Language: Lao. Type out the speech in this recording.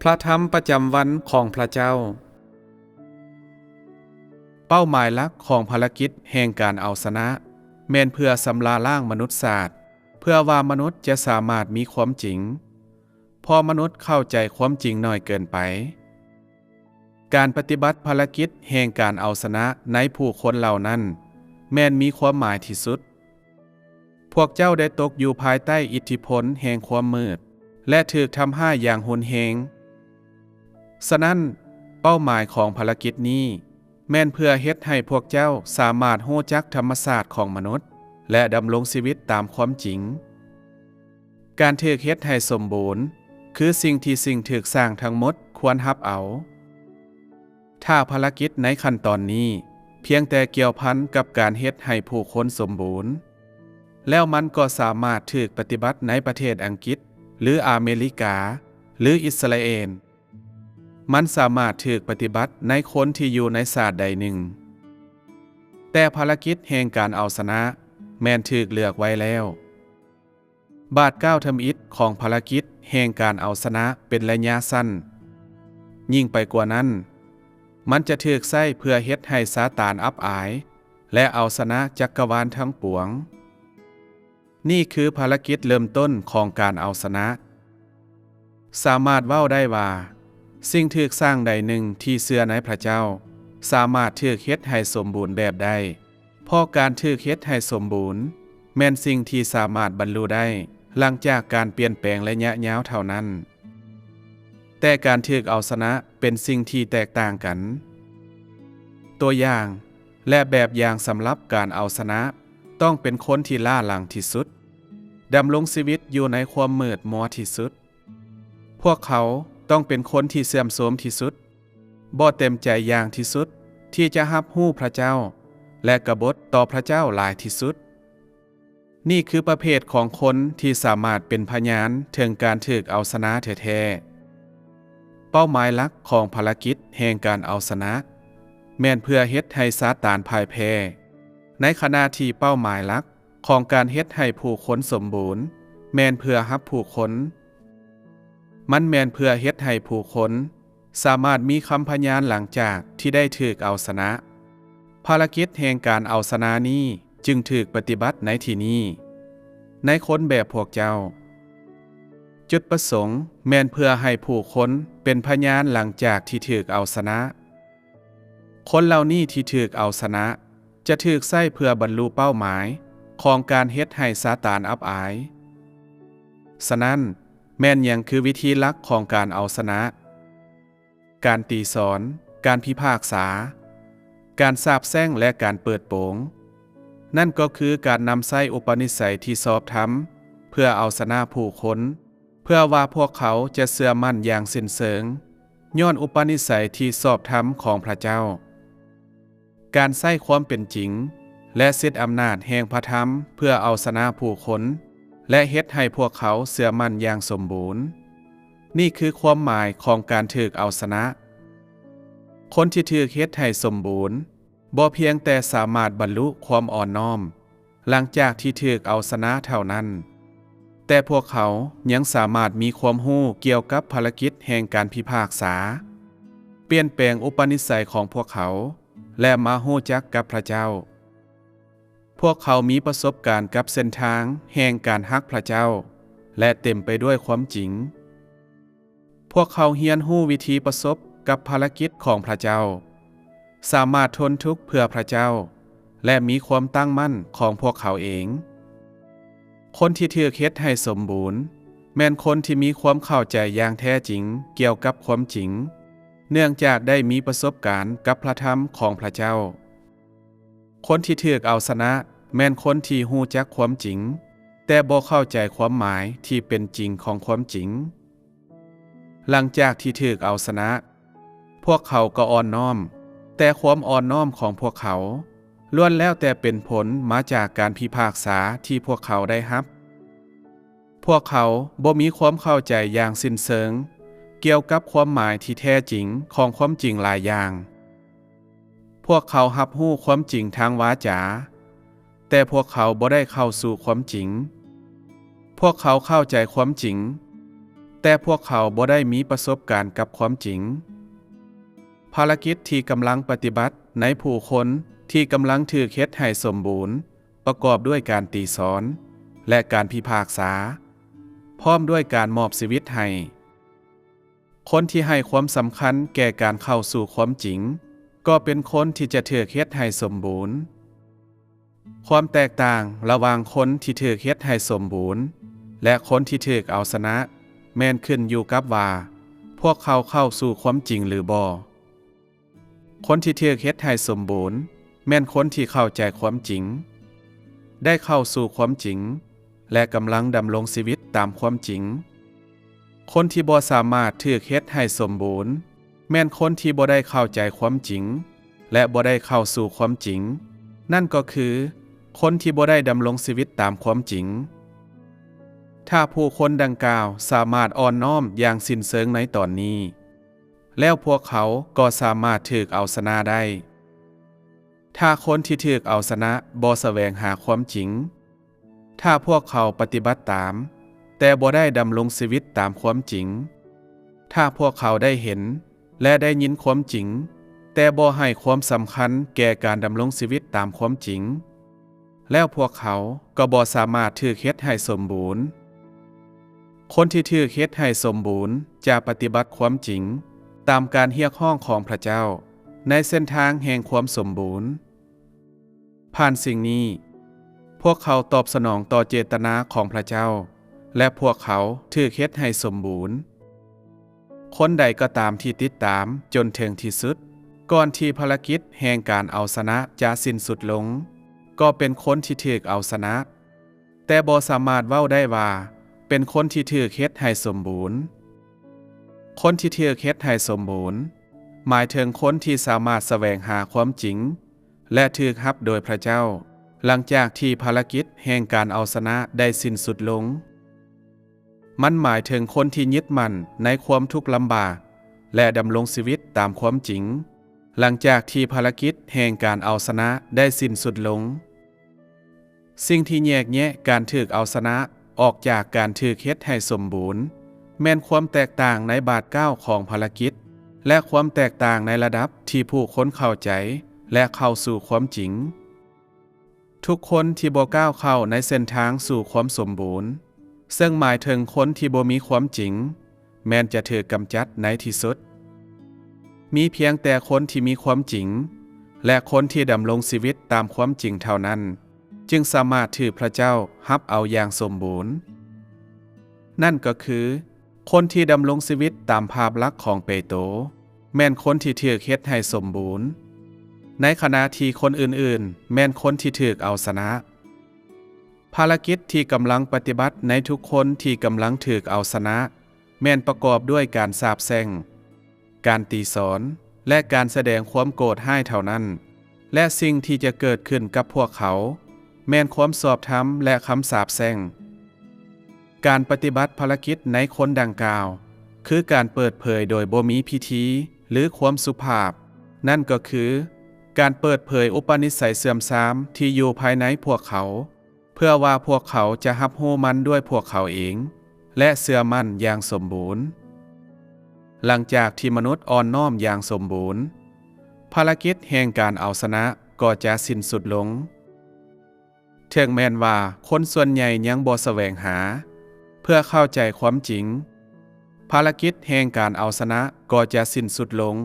ພະທຳປະຈຳວັນຂອງພະເຈົ້າ. ເປົ້າໝາຍຫຼັກຂອງພາລະກິດແຫ່ງການເອົາຊະນະ ແມ່ນເພື່ອຊຳລະລ້າງມະນຸດຊາດ, ເພື່ອວ່າມະນຸດຈະສາມາດມີຄວາມຈິງ, ເພາະມະນຸດເຂົ້າໃຈຄວາມຈິງໜ້ອຍເກີນໄປ. ການປະຕິບັດພາລະກິດແຫ່ງການເອົາຊະນະໃນຜູ້ຄົນເຫຼົ່ານັ້ນ ແມ່ນມີຄວາມໝາຍທີ່ສຸດ. ພວກເຈົ້າໄດ້ຕົກຢູ່ພາຍໃຕ້ອິດທິພົນແຫ່ງຄວາມມືດ ແລະ ຖືກທຳຮ້າຍຢ່າງຮຸນແຮງ. ສະນັ້ນ, ເປົ້າໝາຍຂອງພາລະກິດນີ້ ແມ່ນເພື່ອເຮັດໃຫ້ພວກເຈົ້າສາມາດຮູ້ຈັກທຳມະຊາດຂອງມະນຸດ ແລະ ດຳລົງຊີວິດຕາມຄວາມຈິງ. ການຖືກເຮັດໃຫ້ສົມບູນ ຄືສິ່ງທີ່ສິ່ງຖືກສ້າງທັງໝົດຄວນຮັບເອົາ. ຖ້າພາລະກິດໃນຂັ້ນຕອນນີ້ພຽງແຕ່ກ່ຽວພັນກັບການເຮັດໃຫ້ຜູ້ຄົນສົມບູນ, ແລ້ວມັນກໍສາມາດຖືກປະຕິບັດໃນປະເທດອັງກິດ ຫຼື ອາເມລິກາ ຫຼື ອິດສະຣາເອນ. ມັນສາມາດຖືກປະຕິບັດໃນຄົນທີ່ຢູ່ໃນຊາດໃດໜຶ່ງ. ແຕ່ພາລະກິດແຫ່ງການເອົາຊະນະແມ່ນຖືກເລືອກໄວ້ແລ້ວ. ບາດກ້າວທຳອິດຂອງພາລະກິດແຫ່ງການເອົາຊະນະເປັນໄລຍະສັ້ນ. ຍິ່ງໄປກວ່ານັ້ນ, ມັນຈະຖືກໃຊ້ເພື່ອເຮັດໃຫ້ຊາຕານອັບອາຍ ແລະ ເອົາຊະນະຈັກກະວານທັງປວງ. ນີ້ຄືພາລະກິດເລີ່ມຕົ້ນຂອງການເອົາຊະນະ. ສາມາດເວົ້າໄດ້ວ່າ, ສິ່ງຖືກສ້າງໃດໜຶ່ງທີ່ເຊື່ອໃນພະເຈົ້າ ສາມາດຖືກເຮັດໃຫ້ສົມບູນແບບໄດ້, ເພາະການຖືກເຮັດໃຫ້ສົມບູນ ແມ່ນສິ່ງທີ່ສາມາດບັນລຸໄດ້ຫຼັງຈາກການປ່ຽນແປງໄລຍະຍາວເທົ່ານັ້ນ. ແຕ່ການຖືກເອົາຊະນະເປັນສິ່ງທີ່ແຕກຕ່າງກັນ. ຕົວຢ່າງ ແລະ ແບບຢ່າງສຳລັບການເອົາຊະນະ ຕ້ອງເປັນຄົນທີ່ລ້າຫຼັງທີ່ສຸດ, ດຳລົງຊີວິດຢູ່ໃນຄວາມມືດມົວທີ່ສຸດ. ພວກເຂົາຕ້ອງເປັນຄົນທີ່ເສື່ອມໂຊມທີ່ສຸດ, ບໍ່ເຕັມໃຈຢ່າງທີ່ສຸດທີ່ຈະຮັບຮູ້ພະເຈົ້າ ແລະ ກະບົດຕໍ່ພະເຈົ້າຫຼາຍທີ່ສຸດ. ນີ້ຄືປະເພດຂອງຄົນທີ່ສາມາດເປັນພະຍານເຖິງການຖືກເອົາຊະນະແທ້ໆ. ເປົ້າໝາຍຫຼັກຂອງພາລະກິດແຫ່ງການເອົາຊະນະ ແມ່ນເພື່ອເຮັດໃຫ້ຊາຕານພ່າຍແພ້, ໃນຂະນະທີ່ເປົ້າໝາຍຫຼັກຂອງການເຮັດໃຫ້ຜູ້ຄົນສົມບູນ ແມ່ນເພື່ອຮັບຜູ້ຄົນ. ມັນແມ່ນເພື່ອເຮັດໃຫ້ຜູ້ຄົນສາມາດມີຄຳພະຍານຫຼັງຈາກທີ່ໄດ້ຖືກເອົາຊະນະ. ພາລະກິດແຫ່ງການເອົາຊະນະນີ້ຈຶ່ງຖືກປະຕິບັດໃນທີ່ນີ້, ໃນຄົນແບບພວກເຈົ້າ. ຈຸດປະສົງແມ່ນເພື່ອໃຫ້ຜູ້ຄົນເປັນພະຍານຫຼັງຈາກທີ່ຖືກເອົາຊະນະ. ຄົນເຫຼົ່ານີ້ທີ່ຖືກເອົາຊະນະ ຈະຖືກໃຊ້ເພື່ອບັນລຸເປົ້າໝາຍຂອງການເຮັດໃຫ້ຊາຕານອັບອາຍ. ສະນັ້ນ, ແມ່ນຫຍັງຄືວິທີຫຼັກຂອງການເອົາຊະນະ? ການຕີສອນ, ການພິພາກສາ, ການສາບແຊ່ງ ແລະ ການເປີດໂປງ. ນັ້ນກໍຄືການນຳໃຊ້ອຸປະນິໄສທີ່ຊອບທຳ ເພື່ອເອົາຊະນະຜູ້ຄົນ, ເພື່ອວ່າພວກເຂົາຈະເຊື່ອໝັ້ນຢ່າງສິ້ນເຊີງ ຍ້ອນອຸປະນິໄສທີ່ຊອບທຳຂອງພະເຈົ້າ. ການໃຊ້ຄວາມເປັນຈິງ ແລະ ສິດອຳນາດແຫ່ງພະທຳເພື່ອເອົາຊະນະຜູ້ຄົນ ແລະ ເຮັດໃຫ້ພວກເຂົາເຊື່ອໝັ້ນຢ່າງສົມບູນ. ນີ້ຄືຄວາມໝາຍຂອງການຖືກເອົາຊະນະ. ຄົນທີ່ຖືກເຮັດໃຫ້ສົມບູນ ບໍ່ພຽງແຕ່ສາມາດບັນລຸຄວາມອ່ອນນ້ອມ ຫຼັງຈາກທີ່ຖືກເອົາຊະນະເທົ່ານັ້ນ, ແຕ່ພວກເຂົາຍັງສາມາດມີຄວາມຮູ້ກ່ຽວກັບພາລະກິດແຫ່ງການພິພາກສາ, ປ່ຽນແປງອຸປະນິໄສຂອງພວກເຂົາ ແລະ ມາຮູ້ຈັກກັບພະເຈົ້າ. ພວກເຂົາມີປະສົບການກັບເສັ້ນທາງແຫ່ງການຮັກພະເຈົ້າ ແລະ ເຕັມໄປດ້ວຍຄວາມຈິງ. ພວກເຂົາຮຽນຮູ້ວິທີປະສົບກັບພາລະກິດຂອງພະເຈົ້າ, ສາມາດທົນທຸກເພື່ອພະເຈົ້າ ແລະ ມີຄວາມຕັ້ງໝັ້ນຂອງພວກເຂົາເອງ. ຄົນທີ່ຖືກເຮັດໃຫ້ສົມບູນ ແມ່ນຄົນທີ່ມີຄວາມເຂົ້າໃຈຢ່າງແທ້ຈິງກ່ຽວກັບຄວາມຈິງ, ເນື່ອງຈາກໄດ້ມີປະສົບການກັບພະທຳຂອງພະເຈົ້າ. ຄົນທີ່ຖືກເອົາຊະນະ ແມ່ນຄົນທີ່ຮູ້ຈັກຄວາມຈິງ, ແຕ່ບໍ່ເຂົ້າໃຈຄວາມໝາຍທີ່ເປັນຈິງຂອງຄວາມຈິງ. ຫຼັງຈາກທີ່ຖືກເອົາຊະນະ, ພວກເຂົາກໍອ່ອນນ້ອມ, ແຕ່ຄວາມອ່ອນນ້ອມຂອງພວກເຂົາ ລ້ວນແລ້ວແຕ່ເປັນຜົນມາຈາກການພິພາກສາທີ່ພວກເຂົາໄດ້ຮັບ. ພວກເຂົາບໍ່ມີຄວາມເຂົ້າໃຈຢ່າງສິ້ນເຊີງກ່ຽວກັບຄວາມໝາຍທີ່ແທ້ຈິງຂອງຄວາມຈິງຫຼາຍຢ່າງ. ພວກເຂົາຮັບຮູ້ຄວາມຈິງທາງວາຈາ, ແຕ່ພວກເຂົາບໍ່ໄດ້ເຂົ້າສູ່ຄວາມຈິງ. ພວກເຂົາເຂົ້າໃຈຄວາມຈິງ, ຕ່ພວກເຂົາບໍ່ໄດ້ມີປະສົບການກັບຄວາມຈິງ. ພາລະກິດທີ່ກຳລັງປະຕິບັດໃນຜູ້ຄົນທີ່ກຳລັງຖືກເຮັດໃຫ້ສົມບູນ ປະກອບດ້ວຍການຕີສອນ ແລະ ການພິພາກສາ, ພ້ອມດ້ວຍການມອບຊີວິດໃຫ້. ຄົນທີ່ໃຫ້ຄວາມສຳຄັນແກ່ການເຂົ້າສູ່ຄວາມຈິງ ກໍເປັນຄົນທີ່ຈະຖືກເຮັດໃຫ້ສົມບູນ. ຄວາມແຕກຕ່າງລະຫວ່າງຄົນທີ່ຖືກເຮັດໃຫ້ສົມບູນ ແລະ ຄົນທີ່ຖືກເອົາຊະນະ ແມ່ນຂຶ້ນຢູ່ກັບວ່າ ພວກເຂົາເຂົ້າສູ່ຄວາມຈິງຫຼືບໍ່. ຄົນທີ່ຖືກເຮັດໃຫ້ສົມບູນ ແມ່ນຄົນທີ່ເຂົ້າໃຈຄວາມຈິງ, ໄດ້ເຂົ້າສູ່ຄວາມຈິງ ແລະ ກຳລັງດຳລົງຊີວິດຕາມຄວາມຈິງ. ຄົນທີ່ບໍ່ສາມາດຖືກເຮັດໃຫ້ສົມບູນ ແມ່ນຄົນທີ່ບໍ່ໄດ້ເຂົ້າໃຈຄວາມຈິງ ແລະ ບໍ່ໄດ້ເຂົ້າສູ່ຄວາມຈິງ, ນັ້ນກໍຄື ຄົນທີ່ບໍ່ໄດ້ດຳລົງຊີວິດຕາມຄວາມຈິງ. ຖ້າຜູ້ຄົນດັ່ງກ່າວສາມາດອ່ອນນ້ອມຢ່າງສິ້ນເຊີງໃນຕອນນີ້, ແລ້ວພວກເຂົາກໍສາມາດຖືກເອົາຊະນະໄດ້. ຖ້າຄົນທີ່ຖືກເອົາຊະນະບໍ່ສະແຫວງຫາຄວາມຈິງ, ຖ້າພວກເຂົາປະຕິບັດຕາມ ແຕ່ບໍ່ໄດ້ດຳລົງຊີວິດຕາມຄວາມຈິງ, ຖ້າພວກເຂົາໄດ້ເຫັນ ແລະ ໄດ້ຍິນຄວາມຈິງ ແຕ່ບໍ່ໃຫ້ຄວາມສຳຄັນແກ່ການດຳລົງຊີວິດຕາມຄວາມຈິງ, ແລ້ວພວກເຂົາກໍບໍ່ສາມາດຖືກເຮັດໃຫ້ສົມບູນ. ຄົນທີ່ຖືກເຮັດໃຫ້ສົມບູນຈະປະຕິບັດຄວາມຈິງຕາມການຮຽກຮ້ອງຂອງພະເຈົ້າ ໃນເສັ້ນທາງແຫ່ງຄວາມສົມບູນ. ຜ່ານສິ່ງນີ້, ພວກເຂົາຕອບສະໜອງຕໍ່ເຈດຕະນາຂອງພະເຈົ້າ ແລະ ພວກເຂົາຖືກເຮັດໃຫ້ສົມບູນ. ຄົນໃດກໍຕາມທີ່ຕິດຕາມຈົນເຖິງທີ່ສຸດ ກ່ອນທີ່ພາລະກິດແຫ່ງການເອົາຊະນະຈະສິ້ນສຸດລົງ, ກໍເປັນຄົນທີ່ຖືກເອົາຊະນະ, ແຕ່ບໍ່ສາມາດເວົ້າໄດ້ວ່າເປັນຄົນທີ່ຖືກເຮັດໃຫ້ສົມບູນ. ຄົນທີ່ຖືກເຮັດໃຫ້ສົມບູນ ໝາຍເຖິງຄົນທີ່ສາມາດສະແຫວງຫາຄວາມຈິງ ແລະ ຖືກຮັບໂດຍພະເຈົ້າ ຫຼັງຈາກທີ່ພາລະກິດແຫ່ງການເອົາຊະນະໄດ້ສິ້ນສຸດລົງ. ມັນໝາຍເຖິງຄົນທີ່ຍຶດໝັ້ນໃນຄວາມທຸກລຳບາກ ແລະ ດຳລົງຊີວິດຕາມຄວາມຈິງ ຫຼັງຈາກທີ່ພາລະກິດແຫ່ງການເອົາຊະນະໄດ້ສິ້ນສຸດລົງ. ສິ່ງທີ່ແຍກແຍະການຖືກເອົາຊະນະອອກຈາກການຖືກເຮັດໃຫ້ສົມບູນ ແມ່ນຄວາມແຕກຕ່າງໃນບາດກ້າວຂອງພາລະກິດ ແລະ ຄວາມແຕກຕ່າງໃນລະດັບທີ່ຜູ້ຄົນເຂົ້າໃຈ ແລະ ເຂົ້າສູ່ຄວາມຈິງ. ທຸກຄົນທີ່ບໍ່ກ້າວເຂົ້າໃນເສັ້ນທາງສູ່ຄວາມສົມບູນ, ເຊິ່ງໝາຍເຖິງຄົນທີ່ບໍ່ມີຄວາມຈິງ, ແມ່ນຈະຖືກກຳຈັດໃນທີ່ສຸດ. ມີພຽງແຕ່ຄົນທີ່ມີຄວາມຈິງ ແລະ ຄົນທີ່ດຳລົງຊີວິດຕາມຄວາມຈິງເທົ່ານັ້ນ ຈຶ່ງສາມາດຖືກພະເຈົ້າຮັບເອົາຢ່າງສົມບູນ. ນັ້ນກໍຄື ຄົນທີ່ດຳລົງຊີວິດຕາມພາບລັກຂອງເປໂຕ ແມ່ນຄົນທີ່ຖືກເຮັດໃຫ້ສົມບູນ, ໃນຂະນະທີ່ຄົນອື່ນໆ ແມ່ນຄົນທີ່ຖືກເອົາຊະນະ. ພາລະກິດທີ່ກຳລັງປະຕິບັດໃນທຸກຄົນທີ່ກຳລັງຖືກເອົາຊະນະ ແມ່ນປະກອບດ້ວຍການສາບແຊ່ງ, ການຕີສອນ ແລະ ການສະແດງຄວາມໂກດຮ້າຍເທົ່ານັ້ນ, ແລະ ສິ່ງທີ່ຈະເກີດຂຶ້ນກັບພວກເຂົາ ແມ່ນຄວາມຊອບທຳ ແລະ ຄຳສາບແຊ່ງ. ການປະຕິບັດພາລະກິດໃນຄົນດັ່ງກ່າວ ຄືການເປີດເຜີຍໂດຍບໍ່ມີພິທີ ຫຼື ຄວາມສຸພາບ, ນັ້ນກໍຄື ການເປີດເຜີຍອຸປະນິໄສເສື່ອມຊາມທີ່ຢູ່ພາຍໃນພວກເຂົາ, ເພື່ອວ່າພວກເຂົາຈະຮັບຮູ້ມັນດ້ວຍພວກເຂົາເອງ ແລະ ເຊື່ອໝັ້ນຢ່າງສົມບູນ. ຫຼັງຈາກທີ່ມະນຸດອ່ອນນ້ອມຢ່າງສົມບູນ, ພາລະກິດແຫ່ງການເອົາຊະນະກໍຈະສິ້ນສຸດລົງ. ເຖິງແມ່ນວ່າຄົນສ່ວນໃຫຍ່ຍັງບໍ່ສະແຫວງຫາເພື່ອເຂົ້າໃຈຄວາມຈິງ, ພາລະກິດແຫ່ງການເອົາຊະນະກໍຈະສິ້ນສຸດລົງ